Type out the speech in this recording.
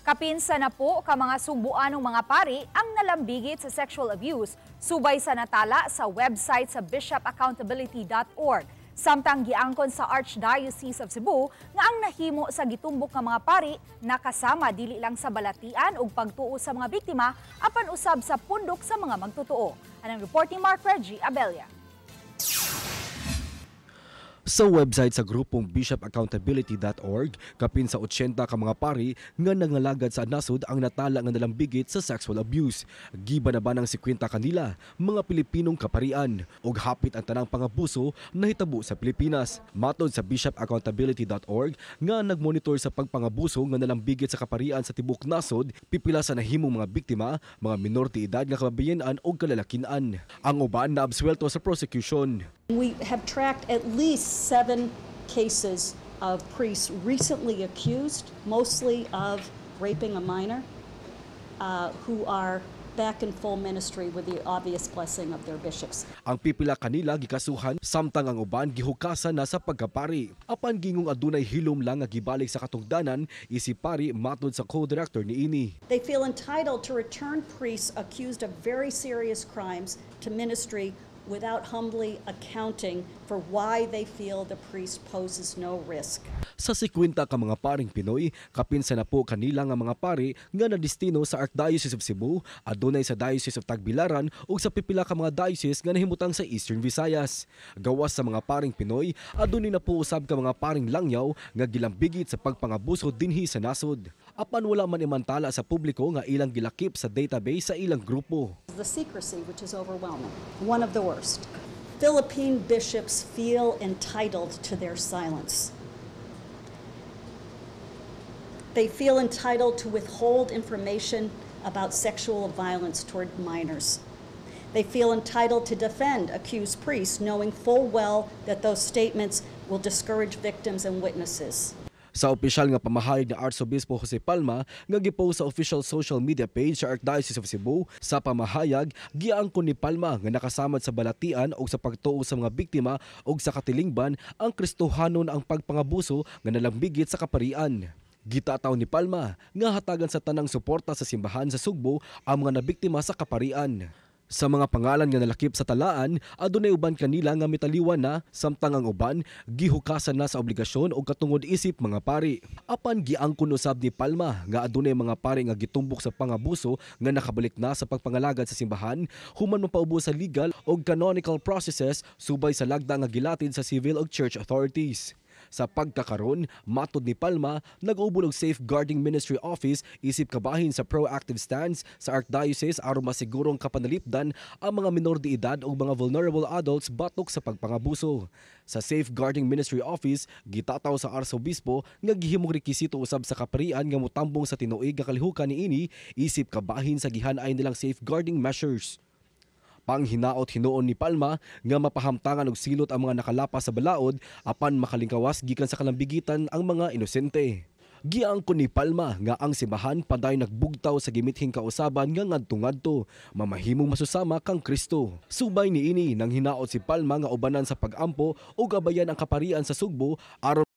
Kapin sa 10 ka mga sugbuanong mga pari ang nalambigit sa sexual abuse subay sa natala sa website sa bishopaccountability.org. Samtang giangkon sa Archdiocese of Cebu nga ang nahimo sa gitumbok nga mga pari nakasama dili lang sa balatian ug pagtuo sa mga biktima apan usab sa pundok sa mga magtotoo. Anang report ni Mark Reggie Abella. Sa website sa grupong bishopaccountability.org, kapin sa 80 ka mga pari nga nangalagad sa nasod ang natala nga nalambigit sa sexual abuse. Giba na ba ng 50 kanila, mga Pilipinong kaparian, ug hapit ang tanang pangabuso nahitabo sa Pilipinas. Matod sa bishopaccountability.org nga nagmonitor sa pagpangabuso nga nalambigit sa kaparian sa tibok nasod, pipila sa nahimong mga biktima, mga minor de edad nga kababayen-an og kalalakinan. Ang uban na absuelto sa prosecution. We have tracked at least seven cases of priests recently accused, mostly of raping a minor, who are back in full ministry with the obvious blessing of their bishops. Ang pipila kanila gikasuhan, samtang ang uban gihukasan na sa pagkapari. Apan gingong adunay hilom lang nga gibalik sa katungdanan isip pari, matod sa co-director niini. They feel entitled to return priests accused of very serious crimes to ministry without humbly accounting for why they feel the priest poses no risk. Sa 50 ka mga paring Pinoy, kapin sa 10 kanila nga mga pari nga nadestino sa Archdiocese of Cebu, adunay sa Diocese of Tagbilaran ug sa pipila ka mga diocese nga nahimutang sa Eastern Visayas. Gawas sa mga paring Pinoy, adunay 10 usab ka mga paring langyaw nga gilambigit sa pagpangabuso dinhi sa nasod. Apan wala man imantala sa publiko nga ilang gilakip sa database sa ilang grupo. The secrecy, which is overwhelming, one of the worst. Philippine bishops feel entitled to their silence. They feel entitled to withhold information about sexual violence toward minors. They feel entitled to defend accused priests, knowing full well that those statements will discourage victims and witnesses. Sa opisyal nga pamahayag ni Arsobispo Jose Palma nga gipost sa official social media page sa Archdiocese of Cebu, sa pamahayag giangkon ni Palma nga nakasamad sa balatian o sa pagtuo sa mga biktima ug sa katilingban ang Kristohanon ang pagpangabuso nga nalambigit sa kaparian. Gitataw ni Palma nga hatagan sa tanang suporta sa simbahan sa Sugbo ang mga nabiktima sa kaparian. Sa mga pangalan nga nalakip sa talaan, adunay uban kanila nga mitaliwan na, samtang ang uban gihukasan na sa obligasyon o katungod isip mga pari. Apan giangkon usab ni Palma nga adunay mga pari nga gitumbok sa pangabuso nga nakabalik na sa pagpangalagad sa simbahan human mapaubos sa legal o canonical processes subay sa lagda nga gilatid sa civil ug church authorities. Sa pagkakaron, matod ni Palma, nag-ubol og Safeguarding Ministry Office isip kabahin sa proactive stance sa Archdiocese aron masigurong kapanalipdan ang mga minor de edad o mga vulnerable adults batok sa pagpangabuso. Sa Safeguarding Ministry Office, gitataw sa Arsobispo nga gihimong rekisito usab sa kaparian nga motambong sa tinuig nga kalihukan niini isip kabahin sa gihanay nilang safeguarding measures. Panghinaot hinuon ni Palma nga mapahamtangan og silot ang mga nakalapas sa balaod apan makalingkawas gikan sa kalambigitan ang mga inosente. Giangkon ni Palma nga ang simbahan padayon nagbugtaw sa gimithing kausaban nga ngadto-ngadto, mamahimong masusama kang Kristo. Subay niini, nang hinaot si Palma nga ubanan sa pag-ampo ug abayan ang kaparian sa Sugbo aron